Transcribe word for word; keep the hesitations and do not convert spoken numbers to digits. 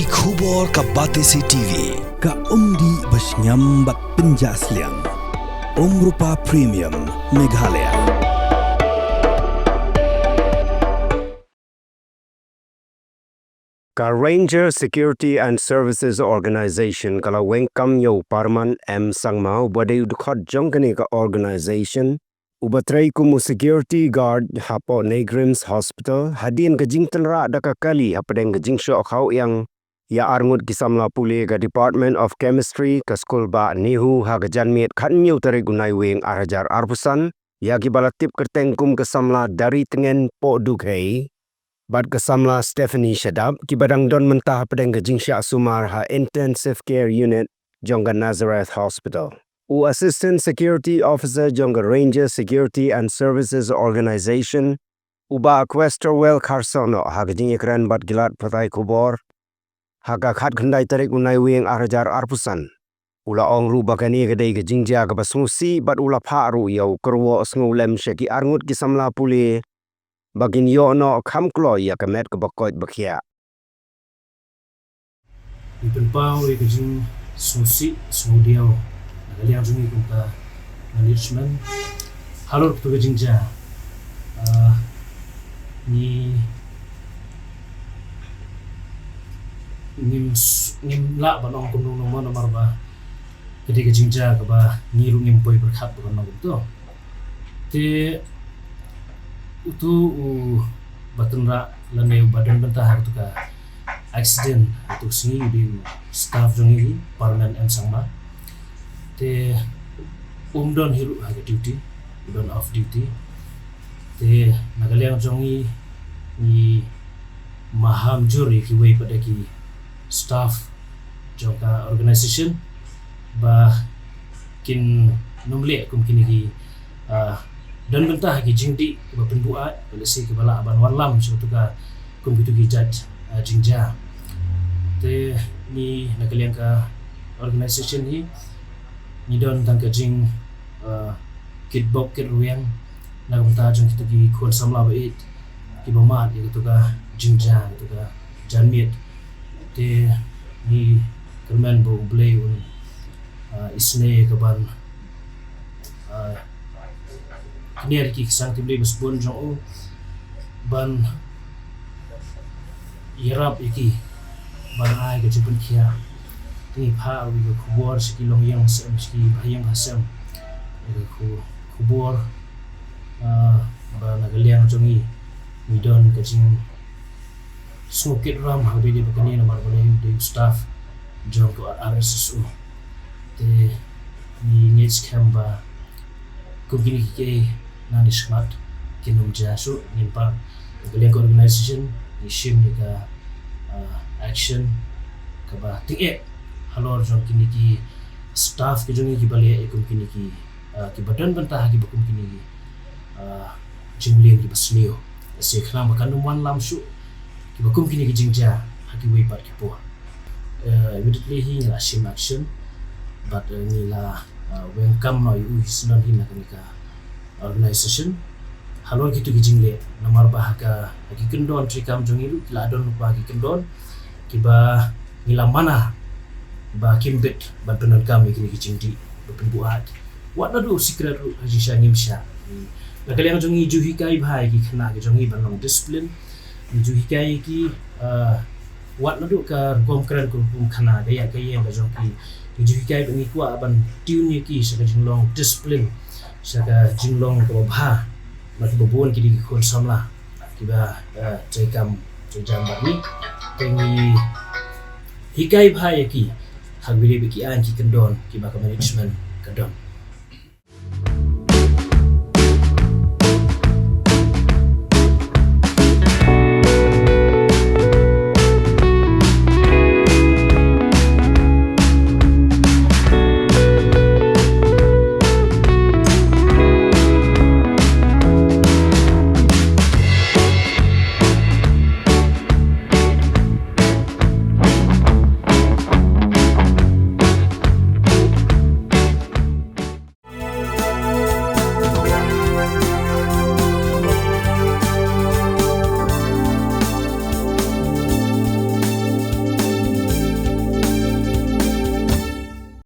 Ki khubor ka Batesi T V, ka umdih ba shngiam bad pynjah sliang. Umrupa Premium, Meghalaya. Ka Ranger Security and Services Organization ka la weng kam ïa u Parman M Sangma, uba dei u dkhot jong kane ka organization, uba trei kum u security guard hapoh NEIGRIHMS Hospital, hadien ka jingtynrah da ka kali hapdeng ka jingshoh khaw ïang ïa arngut ki samla pule ka Department of Chemistry ka skul bah NEHU ha ka janmiet khathynñiew tarik u Naiwieng ar hajar arphew san, ïa kiba la tip kyrteng kum ka samla Daritngen Pohdukhei bad ka samla Stephanie Shadap, kiba dang don mynta hapdeng ka jingshah sumar ha Intensive Care Unit jong ka Nazareth Hospital. U Assistant Security Officer jong ka Ranger Security and Services Organization, u Bah Questerwell Kharsono, ha ka jingïakren bad ki lad pathai khubor ha ka khatkhyndai tarik u Naiwieng ar hajar arphew san, u la ong ruh ba kane ka dei ka jingjia kaba sngewsih bad u la phah ruh ïa u kyrwoh sngewlem sha ki arngut ki samla pule ba kin ïoh noh kham kloi ïa ka met kaba koit ba khiah. Ngi pynpaw ïa ka jingsngewsih sngewdiaw na ka liang jong ngi kum ka management halor katu ka jingjia. Ah, ngi, ngim s-, ngim lah ban ong kumno kumno namar ba ka dei ka jingjia kaba ngi ruh ngim poi pyrkhat ba kan long kumto. Te utu uba tynrah lane uba don bynta ha katu ka accident ha katu ka sngi u dei u staff jong ngi, Parman M Sangma. Te um don hi ruh ha ka duty, u don off duty. Te na ka liang jong ngi, ngi maham jur ïa kiwei pat de ki staff jong ka organization ba kin nym leh kum kine ki, ah, don bynta ha ki jingdih kiba pynbuaid, lehse kiba lah ban wallam sha katu ka, kum kitu ki jait, ah, jingjia. Te ngi na ka liang ka organization hi ngi don tang ka jing, ah, kitbok kitrwiang na ka bynta jong kitu ki khun samla ba ïeit kiba mad ïa katu ka jingjia, katu ka janmiet. Te ngi kyrmen ba U Blei un, ah, isynei ïa ka ban, ah, kniar ïa ki ka sangti Blei ba sbun jong u ban ïarap ïa ki ban ai ka jingpynkhiah. Te ngi phah ruh ïa ka khubor sha ki longïing sem, sha ki bahaïing bahasem, ïa ka khu-, khubor, ah, ba na ka liang jong ngi ngi don ka jingsngewkit ram ha kaba ïadei bad kane namar ba une u dei u staff jong ka R S S O. Te ngi ngeit skhem ba kum kine kiei nangne shakhmat kin ym jia shuh. Ngin pan na ka liang ka organization ngi shim ïa ka, ah, action kaba tyngeh halor jong kine ki staff ki jong ngi kiba leh ïa kum kine ki, ah, kiba don bynta ha kiba kum kine ki, ah, jingleh kiba sniew. Lehse khnang ba kan ym wallam shuh kiba kum kine ki jingjia ha kiwei pat ki por. Eh, immediately hi ngi la shim action bad, eh, ngi la, eh, weng kam noh ïa u hi syndon hi na kane ka organization halor kitu ki jingleh namar ba ha ka, ha ki kyndon treikam jong ngi ruh ki la don lypa ha ki kyndon kiba ngi la mana ba kim bit ban pyndonkam ïa kine ki jingdih ba pynbuaid. Wat naduh sikret ruh ha jingshisha ngim shah. Na ka liang jong ngi ju hikai bha ïa ki khynnah ki jong ngi ban long discipline. Ngi ju hikai ïa ki, ah, wat naduh ka rukom kren ka rukom khana, ka ïa ka ïeng ka jong ki. Ngi ju hikai ba ngi kwah ban tune ïa ki sha ka jinglong discipline, sha ka jinglong kaba bha. Namar kiba bun ki dei ki khun samla kiba, eh, treikam treijam bad ngi. Te ngi hikai bha ïa ki ha kaba ïadei bad ki aiñ ki kyndon kiba ka management ka don.